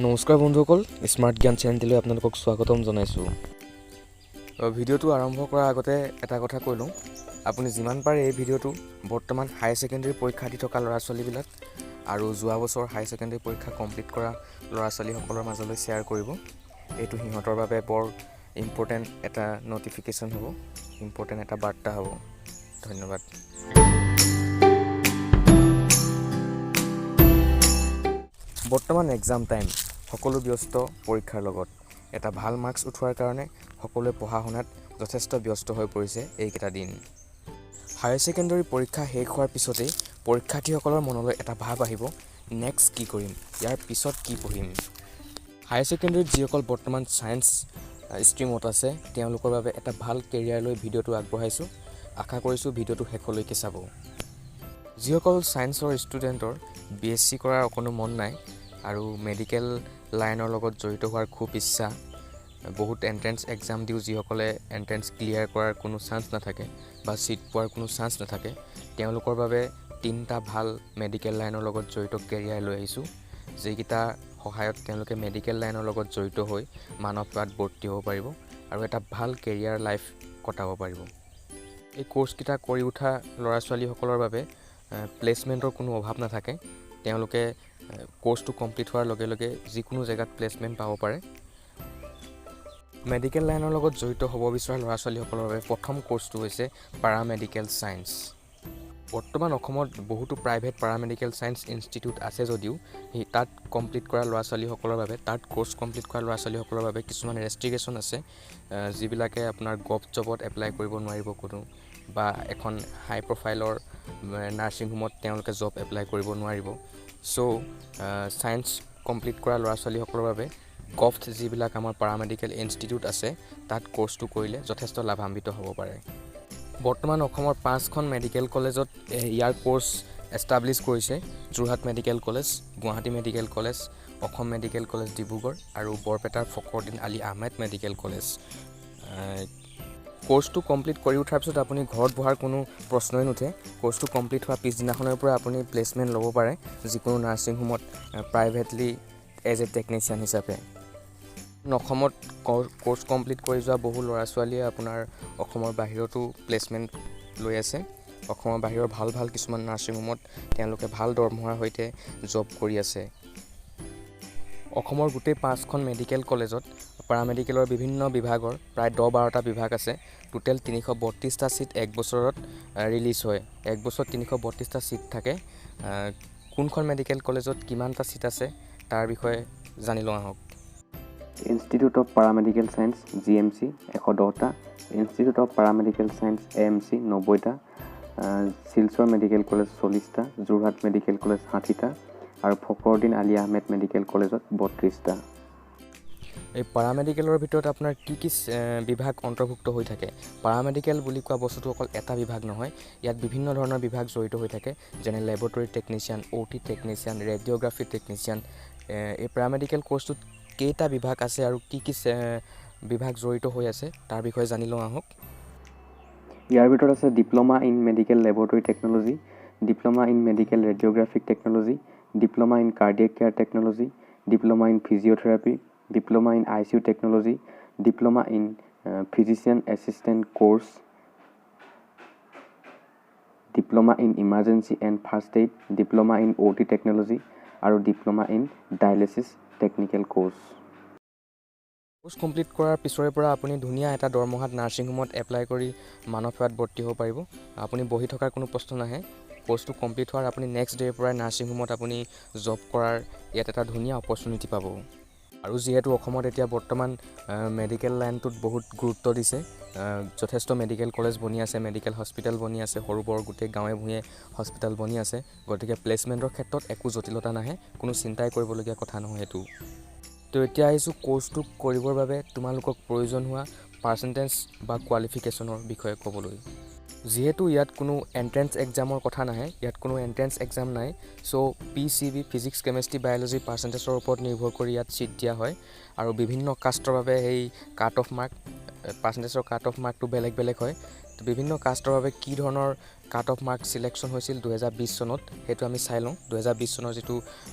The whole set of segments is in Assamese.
নমস্কাৰ বন্ধুসকল, স্মাৰ্ট জ্ঞান চেনেলটিলৈ আপোনালোকক স্বাগতম জনাইছোঁ। ভিডিঅ'টো আৰম্ভ কৰাৰ আগতে এটা কথা কৈ লওঁ। আপুনি যিমান পাৰে এই ভিডিঅ'টো বৰ্তমান হায়াৰ ছেকেণ্ডেৰী পৰীক্ষা দি থকা ল'ৰা ছোৱালীবিলাক আৰু যোৱা বছৰ হায়াৰ ছেকেণ্ডেৰী পৰীক্ষা কমপ্লিট কৰা ল'ৰা ছোৱালীসকলৰ মাজলৈ শ্বেয়াৰ কৰিব। এইটো সিহঁতৰ বাবে বৰ ইম্পৰ্টেণ্ট এটা ন'টিফিকেশ্যন হ'ব, ইম্পৰ্টেণ্ট এটা বাৰ্তা হ'ব। ধন্যবাদ। বৰ্তমান এক্সাম টাইম, সকলো ব্যস্ত পৰীক্ষাৰ লগত। এটা ভাল মাৰ্কছ উঠোৱাৰ কাৰণে সকলোৱে পঢ়া শুনাত যথেষ্ট ব্যস্ত হৈ পৰিছে এইকেইটা দিন। হায়াৰ ছেকেণ্ডেৰী পৰীক্ষা শেষ হোৱাৰ পিছতেই পৰীক্ষাৰ্থীসকলৰ মনলৈ এটা ভাৱ আহিব, নেক্সট কি কৰিম, ইয়াৰ পিছত কি পঢ়িম? হায়াৰ ছেকেণ্ডেৰীত যিসকল বৰ্তমান ছায়েন্স ষ্ট্ৰীমত আছে, তেওঁলোকৰ বাবে এটা ভাল কেৰিয়াৰ লৈ ভিডিঅ'টো আগবঢ়াইছোঁ। আশা কৰিছোঁ ভিডিঅ'টো শেষলৈকে চাব। যিসকল ছায়েন্সৰ ষ্টুডেণ্টৰ বিএছচি কৰাৰ অকণো মন নাই আৰু মেডিকেল লাইনৰ লগত জড়িত হোৱাৰ খুব ইচ্ছা, বহুত এণ্ট্ৰেঞ্চ এক্সাম দিও যিসকলে এণ্ট্ৰেঞ্চ ক্লিয়াৰ কৰাৰ কোনো চান্স নাথাকে বা ছিট পোৱাৰ কোনো চান্স নাথাকে, তেওঁলোকৰ বাবে তিনিটা ভাল মেডিকেল লাইনৰ লগত জড়িত কেৰিয়াৰ লৈ আহিছোঁ, যিকেইটা সহায়ত তেওঁলোকে মেডিকেল লাইনৰ লগত জড়িত হৈ মানৱ সেৱাত ব্ৰতী হ'ব পাৰিব আৰু এটা ভাল কেৰিয়াৰ লাইফ কটাব পাৰিব। এই কৰ্চকেইটা কৰি উঠা ল'ৰা ছোৱালীসকলৰ বাবে প্লেচমেণ্টৰ কোনো অভাৱ নাথাকে। তেওঁলোকে কৰ্চটো কমপ্লিট হোৱাৰ লগে লগে যিকোনো জেগাত প্লেচমেণ্ট পাব পাৰে। মেডিকেল লাইনৰ লগত জড়িত হ'ব বিচৰা ল'ৰা ছোৱালীসকলৰ বাবে প্ৰথম কৰ্চটো হৈছে পাৰামেডিকেল ছায়েন্স। বৰ্তমান অসমত বহুতো প্ৰাইভেট পাৰামেডিকেল ছায়েন্স ইনষ্টিটিউট আছে যদিও সেই তাত কমপ্লিট কৰা ল'ৰা ছোৱালীসকলৰ বাবে, তাত কৰ্চ কমপ্লিট কৰা ল'ৰা ছোৱালীসকলৰ বাবে কিছুমান ৰেষ্ট্ৰিকশ্যন আছে, যিবিলাকে আপোনাৰ গভ জবত এপ্লাই কৰিব নোৱাৰিব কোনো বা এখন হাই প্ৰফাইলৰ নাৰ্ছিং হোমত তেওঁলোকে জব এপ্লাই কৰিব নোৱাৰিব। চ' ছায়েন্স কমপ্লিট কৰা ল'ৰা ছোৱালীসকলৰ বাবে গভট যিবিলাক আমাৰ পাৰামেডিকেল ইনষ্টিটিউট আছে, তাত কৰ্চটো কৰিলে যথেষ্ট লাভান্বিত হ'ব পাৰে। বৰ্তমান অসমৰ পাঁচখন মেডিকেল কলেজত ইয়াৰ কৰ্চ এষ্টাব্লিছ কৰিছে: Jorhat medical college, Guwahati medical college, Assam medical college Dibrugarh আৰু বৰপেটাৰ ফকৰুদ্দিন আলি আহমেদ মেডিকেল কলেজ। কৰ্চটো কমপ্লিট কৰি উঠাৰ পিছত আপুনি ঘৰত বহাৰ কোনো প্ৰশ্নই নুঠে। কৰ্চটো কমপ্লিট হোৱাৰ পিছদিনাখনৰ পৰা আপুনি প্লেচমেণ্ট ল'ব পাৰে যিকোনো নাৰ্ছিং হোমত প্ৰাইভেটলি এজ এ টেকনিচিয়ান হিচাপে। অসমত কৰ্চ কমপ্লিট কৰি যোৱা বহু ল'ৰা ছোৱালীয়ে আপোনাৰ অসমৰ বাহিৰতো প্লেচমেণ্ট লৈ আছে। অসমৰ বাহিৰৰ ভাল ভাল কিছুমান নাৰ্ছিং হোমত তেওঁলোকে ভাল দৰমহাৰ সৈতে জব কৰি আছে। অসমৰ গোটেই পাঁচখন মেডিকেল কলেজত পাৰামেডিকেলৰ বিভিন্ন বিভাগৰ প্ৰায় 10-12টা বিভাগ আছে। টোটেল 332টা ছিট এক বছৰত ৰিলিজ হয়। এক বছৰত 332টা ছিট থাকে। কোনখন মেডিকেল কলেজত কিমানটা ছিট আছে, তাৰ বিষয়ে জানি লওঁ আহক। Institute of paramedical science GMC 110টা, institute of paramedical science AMC 90টা, Silchar medical college 40টা, Jorhat medical college 60টা আৰু ফকৰুদ্দিন আলি আহমেদ মেডিকেল কলেজত 32টা। এই পাৰামেডিকেলৰ ভিতৰত আপোনাৰ কি কি বিভাগ অন্তৰ্ভুক্ত হৈ থাকে? পাৰামেডিকেল বুলি কোৱা বস্তুটো অকল এটা বিভাগ নহয়, ইয়াত বিভিন্ন ধৰণৰ বিভাগ জড়িত হৈ থাকে, যেনে লেবৰেটৰী টেকনিচিয়ান, অ'টি টেকনিচিয়ান, ৰেডিঅ'গ্ৰাফী টেকনিচিয়ান। এই পাৰামেডিকেল কৰ্চটোত কেইটা বিভাগ আছে আৰু কি কি বিভাগ জড়িত হৈ আছে, তাৰ বিষয়ে জানি লওঁ আহক। ইয়াৰ ভিতৰত আছে diploma in medical laboratory technology, diploma in medical radiographic technology, diploma in cardiac care technology, diploma in physiotherapy, diploma in ICU technology, diploma in physician assistant course, diploma in emergency and first aid, diploma in OT technology আৰু diploma in dialysis technical course. Course complete কৰাৰ পিছৰে পৰা আপুনি ধুনীয়া এটা দৰমহাত নাৰ্ছিং হোমত এপ্লাই কৰি মানৱ সেৱাত ব্ৰতী হ'ব পাৰিব। আপুনি বহি থকাৰ কোনো প্ৰশ্ন নাহে। কৰ্চটো কমপ্লিট হোৱাৰ আপুনি নেক্সট ডে'ৰ পৰাই নাৰ্ছিং হোমত আপুনি জব কৰাৰ ইয়াত এটা ধুনীয়া অপৰচুনিটি পাব। আৰু যিহেতু অসমত এতিয়া বৰ্তমান মেডিকেল লাইনটোত বহুত গুৰুত্ব দিছে, যথেষ্ট মেডিকেল কলেজ বনি আছে, মেডিকেল হস্পিটেল বনি আছে, সৰু বৰ গোটেই গাঁৱে ভূঞে হস্পিটেল বনি আছে, গতিকে প্লেচমেণ্টৰ ক্ষেত্ৰত একো জটিলতা নাহে। কোনো চিন্তাই কৰিবলগীয়া কথা নহয় সেইটো। তো এতিয়া আহিছোঁ কৰ্চটো কৰিবৰ বাবে তোমালোকক প্ৰয়োজন হোৱা পাৰ্চেণ্টেজ বা কোৱালিফিকেশ্যনৰ বিষয়ে ক'বলৈ। যিহেতু ইয়াত কোনো এণ্ট্ৰেঞ্চ এক্সামৰ কথা নাহে, ইয়াত কোনো এণ্ট্ৰেঞ্চ এক্সাম নাই, চ' PCB, physics, chemistry, biology পাৰ্চেণ্টেজৰ ওপৰত নিৰ্ভৰ কৰি ইয়াত ছিট দিয়া হয়। আৰু বিভিন্ন কাষ্টৰ বাবে সেই কাট অফ মাৰ্ক, পাৰ্চেণ্টেজৰ কাট অফ মাৰ্কটো বেলেগ বেলেগ হয়। বিভিন্ন কাষ্টৰ বাবে কি ধৰণৰ কাট অফ মাৰ্ক চিলেকশ্যন হৈছিল 2020 চনত, সেইটো আমি চাই লওঁ। 2020 চনৰ যিটো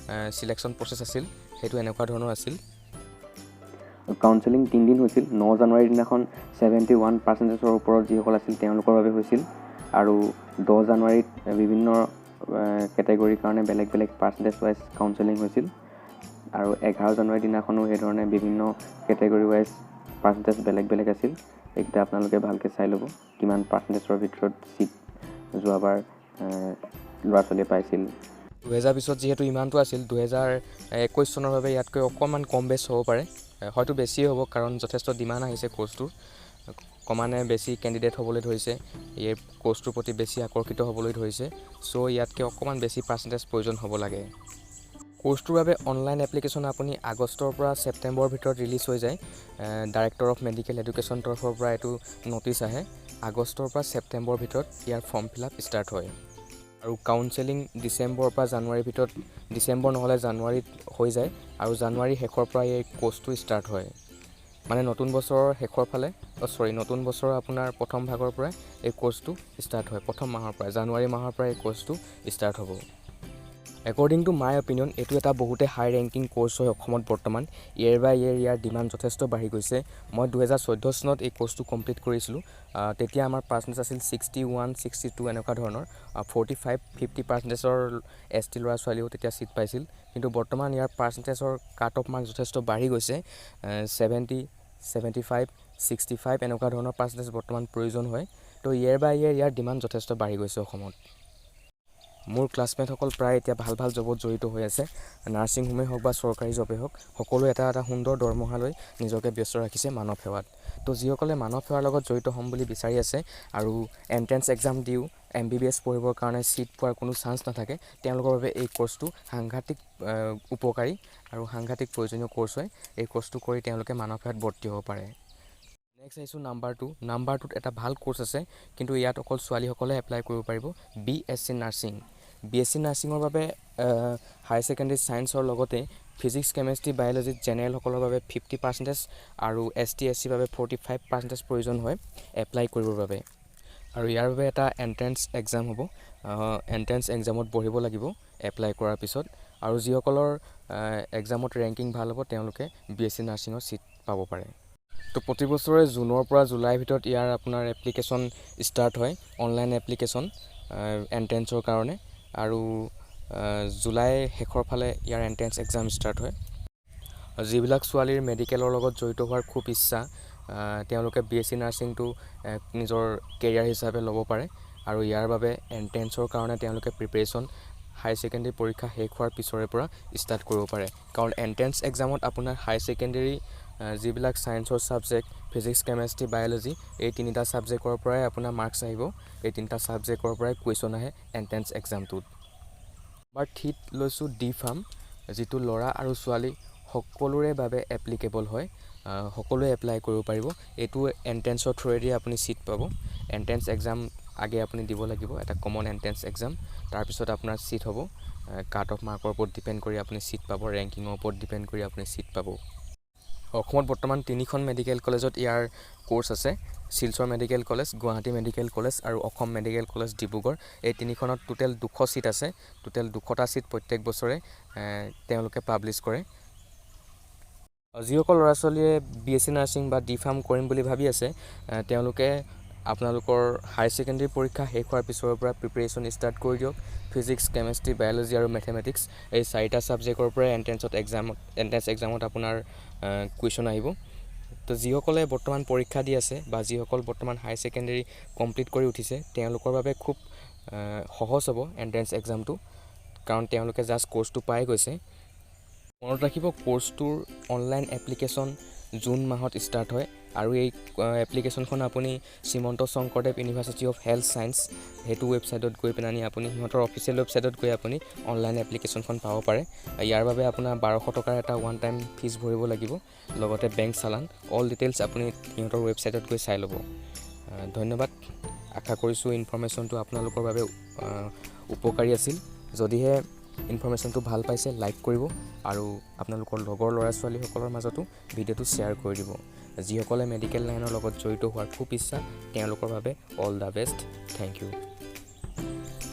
চিলেকশ্যন প্ৰচেছ আছিল, সেইটো এনেকুৱা ধৰণৰ আছিল। কাউন্সেলিং 3 দিন হৈছিল। 9 জানুৱাৰীৰ দিনাখন 71 পাৰ্চেণ্টেজৰ ওপৰত যিসকল আছিল, তেওঁলোকৰ বাবে হৈছিল আৰু 10 জানুৱাৰীত বিভিন্ন কেটেগৰীৰ কাৰণে বেলেগ বেলেগ পাৰ্চেণ্টেজ ৱাইজ কাউন্সেলিং হৈছিল আৰু 11 জানুৱাৰীৰ দিনাখনো সেইধৰণে বিভিন্ন কেটেগৰী ৱাইজ পাৰ্চেণ্টেজ বেলেগ বেলেগ আছিল। এইকেইটা আপোনালোকে ভালকৈ চাই ল'ব, কিমান পাৰ্চেণ্টেজৰ ভিতৰত ছিট যোৱাবাৰ ল'ৰা ছোৱালীয়ে পাইছিল। 2020ত যিহেতু ইমানটো আছিল, 2021 চনৰ বাবে ইয়াতকৈ অকণমান কম বেছ হ'ব পাৰে, হয়তো বেছিয়ে হ'ব, কাৰণ যথেষ্ট ডিমাণ্ড আহিছে ক'ৰ্চটোৰ। ক্ৰমান্বয়ে বেছি কেণ্ডিডেট হ'বলৈ ধৰিছে, এই ক'ৰ্চটোৰ প্ৰতি বেছি আকৰ্ষিত হ'বলৈ ধৰিছে। চ' ইয়াতকৈ অকণমান বেছি পাৰ্চেণ্টেজ প্ৰয়োজন হ'ব লাগে। ক'ৰ্চটোৰ বাবে অনলাইন এপ্লিকেশ্যন আপুনি আগষ্টৰ পৰা ছেপ্টেম্বৰৰ ভিতৰত ৰিলিজ হৈ যায়। ডাইৰেক্টৰ অফ মেডিকেল এডুকেশ্যন তৰফৰ পৰা এইটো ন'টিছ আহে। আগষ্টৰ পৰা ছেপ্টেম্বৰৰ ভিতৰত ইয়াৰ ফৰ্ম ফিল আপ ষ্টাৰ্ট হয় আৰু কাউন্সেলিং ডিচেম্বৰৰ পৰা জানুৱাৰীৰ ভিতৰত, ডিচেম্বৰ নহ'লে জানুৱাৰীত হৈ যায় আৰু জানুৱাৰীৰ শেষৰ পৰা এই ক'ৰ্চটো ষ্টাৰ্ট হয়। মানে নতুন বছৰৰ শেষৰ ফালে, চৰি, নতুন বছৰৰ আপোনাৰ প্ৰথম ভাগৰ পৰাই এই ক'ৰ্চটো ষ্টাৰ্ট হয়। প্ৰথম মাহৰ পৰাই, জানুৱাৰী মাহৰ পৰাই এই ক'ৰ্চটো ষ্টাৰ্ট হ'ব। একৰ্ডিং টু my opinion, এইটো এটা বহুতে হাই ৰেংকিং ক'ৰ্চ হয় অসমত। বৰ্তমান ইয়েৰ বাই ইয়েৰ ইয়াৰ ডিমাণ্ড যথেষ্ট বাঢ়ি গৈছে। মই 2014 চনত এই ক'ৰ্চটো কমপ্লিট কৰিছিলোঁ। তেতিয়া আমাৰ পাৰ্চেণ্টেজ আছিল 61, 62 এনেকুৱা ধৰণৰ। 45, 50 পাৰ্চেণ্টেজৰ এছ টি ল'ৰা ছোৱালীয়েও তেতিয়া ছিট পাইছিল। কিন্তু বৰ্তমান ইয়াৰ পাৰ্চেণ্টেজৰ কাট অফ মাৰ্ক যথেষ্ট বাঢ়ি গৈছে। 70, 75, 65 এনেকুৱা ধৰণৰ পাৰ্চেণ্টেজ বৰ্তমান প্ৰয়োজন হয়। তো ইয়েৰ বাই ইয়েৰ ইয়াৰ ডিমাণ্ড যথেষ্ট বাঢ়ি গৈছে অসমত। মোৰ ক্লাছমেটসকল প্ৰায় এতিয়া ভাল ভাল জবত জড়িত হৈ আছে। নাৰ্ছিং হোমেই হওক বা চৰকাৰী জবেই হওক, সকলোৱে এটা এটা সুন্দৰ দৰমহা লৈ নিজকে ব্যস্ত ৰাখিছে মানৱ সেৱাত। তো যিসকলে মানৱ সেৱাৰ লগত জড়িত হ'ম বুলি বিচাৰি আছে আৰু এণ্ট্ৰেঞ্চ এক্সাম দিও এমবিবিএছ পঢ়িবৰ কাৰণে ছিট পোৱাৰ কোনো চান্স নাথাকে, তেওঁলোকৰ বাবে এই কৰ্চটো সাংঘাতিক উপকাৰী আৰু সাংঘাতিক প্ৰয়োজনীয় কৰ্চ হয়। এই কৰ্চটো কৰি তেওঁলোকে মানৱ সেৱাত ভৰ্তি হ'ব পাৰে। নেক্সট আহিছোঁ নাম্বাৰ 2। নাম্বাৰ 2ত এটা ভাল কৰ্চ আছে, কিন্তু ইয়াত অকল ছোৱালীসকলে এপ্লাই কৰিব পাৰিব, বিএছচি নাৰ্ছিং। বিএছচি নাৰ্ছিঙৰ বাবে হায়াৰ ছেকেণ্ডেৰী ছায়েন্সৰ লগতে ফিজিক্স, কেমেষ্ট্ৰি, বায়'লজিত জেনেৰেলসকলৰ বাবে 50 পাৰ্চেণ্টেজ আৰু এছ টি, এছ চিৰ বাবে 45 পাৰ্চেণ্টেজ প্ৰয়োজন হয় এপ্লাই কৰিবৰ বাবে। আৰু ইয়াৰ বাবে এটা এণ্ট্ৰেঞ্চ এক্সাম হ'ব। এণ্ট্ৰেঞ্চ এক্সামত বহিব লাগিব এপ্লাই কৰাৰ পিছত আৰু যিসকলৰ এক্সামত ৰেংকিং ভাল হ'ব, তেওঁলোকে বিএছচি নাৰ্ছিঙৰ ছিট পাব পাৰে। তো প্ৰতি বছৰে জুনৰ পৰা জুলাইৰ ভিতৰত ইয়াৰ আপোনাৰ এপ্লিকেশ্যন ষ্টাৰ্ট হয়, অনলাইন এপ্লিকেশ্যন এণ্ট্ৰেঞ্চৰ কাৰণে, আৰু জুলাইৰ শেষৰ ফালে ইয়াৰ এণ্ট্ৰেঞ্চ এক্সাম ষ্টাৰ্ট হয়। যিবিলাক ছোৱালীৰ মেডিকেলৰ লগত জড়িত হোৱাৰ খুব ইচ্ছা, তেওঁলোকে বিএছচি নাৰ্ছিংটো নিজৰ কেৰিয়াৰ হিচাপে ল'ব পাৰে আৰু ইয়াৰ বাবে এণ্ট্ৰেঞ্চৰ কাৰণে তেওঁলোকে প্ৰিপেৰেশ্যন হায়াৰ ছেকেণ্ডেৰী পৰীক্ষা শেষ হোৱাৰ পিছৰে পৰা ষ্টাৰ্ট কৰিব পাৰে। কাৰণ এণ্ট্ৰেঞ্চ এক্সামত আপোনাৰ হায়াৰ ছেকেণ্ডেৰী যিবিলাক ছায়েন্সৰ ছাবজেক্ট, ফিজিক্স, কেমেষ্ট্ৰি, বায়'লজি, এই তিনিটা ছাবজেক্টৰ পৰাই আপোনাৰ মাৰ্কছ আহিব। এই তিনিটা ছাবজেক্টৰ পৰাই কুৱেশ্যন আহে এণ্ট্ৰেঞ্চ এক্সামটোত। নাম্বাৰ 3ত লৈছোঁ ডি ফাৰ্ম, যিটো ল'ৰা আৰু ছোৱালী সকলোৰে বাবে এপ্লিকেবল হয়। সকলোৱে এপ্লাই কৰিব পাৰিব। এইটো এণ্ট্ৰেঞ্চৰ থ্ৰুৱেদি আপুনি ছিট পাব। এণ্ট্ৰেঞ্চ এক্সাম আগে আপুনি দিব লাগিব, এটা কমন এণ্ট্ৰেঞ্চ এক্সাম। তাৰপিছত আপোনাৰ ছিট হ'ব। কাট অফ মাৰ্কৰ ওপৰত ডিপেণ্ড কৰি আপুনি ছিট পাব, ৰেংকিঙৰ ওপৰত ডিপেণ্ড কৰি আপুনি ছিট পাব। অসমত বৰ্তমান তিনিখন মেডিকেল কলেজত ইয়াৰ ক'ৰ্চ আছে, Silchar medical college, Guwahati medical college আৰু অসম মেডিকেল কলেজ, ডিব্ৰুগড়। এই তিনিখনত টোটেল 200 ছিট আছে। টোটেল 200টা ছিট প্ৰত্যেক বছৰে তেওঁলোকে পাব্লিছ কৰে। যিসকল ল'ৰা ছোৱালীয়ে বিএছচি নাৰ্ছিং বা ডি ফাৰ্ম কৰিম বুলি ভাবি আছে, তেওঁলোকে আপোনালোকৰ হায়াৰ ছেকেণ্ডেৰী পৰীক্ষা শেষ হোৱাৰ পিছৰ পৰা প্ৰিপেৰেশ্যন ষ্টাৰ্ট কৰি দিয়ক। ফিজিক্স, কেমেষ্ট্ৰি, বায়'লজি আৰু মেথেমেটিক্স, এই চাৰিটা ছাবজেক্টৰ পৰাই এণ্ট্ৰেঞ্চ এক্সামত আপোনাৰ কুৱেশ্যন আহিব। তো যিসকলে বৰ্তমান পৰীক্ষা দি আছে বা যিসকল বৰ্তমান হায়াৰ ছেকেণ্ডেৰী কমপ্লিট কৰি উঠিছে, তেওঁলোকৰ বাবে খুব সহজ হ'ব এণ্ট্ৰেঞ্চ এক্সামটো, কাৰণ তেওঁলোকে জাষ্ট কৰ্চটো পাই গৈছে। মনত ৰাখিব, কৰ্চটোৰ অনলাইন এপ্লিকেশ্যন জুন মাহত ষ্টাৰ্ট হয় আৰু এই এপ্লিকেশ্যনখন আপুনি Srimanta Sankardev university of health science, সেইটো ৱেবছাইটত গৈ পেলানি আপুনি সিহঁতৰ অফিচিয়েল ৱেবছাইটত গৈ আপুনি অনলাইন এপ্লিকেশ্যনখন পাব পাৰে। ইয়াৰ বাবে আপোনাৰ 1200 টকাৰ এটা ওৱান টাইম ফিজ ভৰিব লাগিব, লগতে বেংক চালান। অল ডিটেইলছ আপুনি সিহঁতৰ ৱেবছাইটত গৈ চাই ল'ব। ধন্যবাদ। আশা কৰিছোঁ ইনফৰ্মেশ্যনটো আপোনালোকৰ বাবে উপকাৰী আছিল। যদিহে ইনফৰ্মেশ্যনটো ভাল পাইছে, লাইক কৰিব আৰু আপোনালোকৰ লগৰ ল'ৰা ছোৱালীসকলৰ মাজতো ভিডিঅ'টো শ্বেয়াৰ কৰি দিব। যিসকলে মেডিকেল লাইনৰ লগত জড়িত হোৱাৰ খুব ইচ্ছা, তেওঁলোকৰ বাবে all the best. Thank you.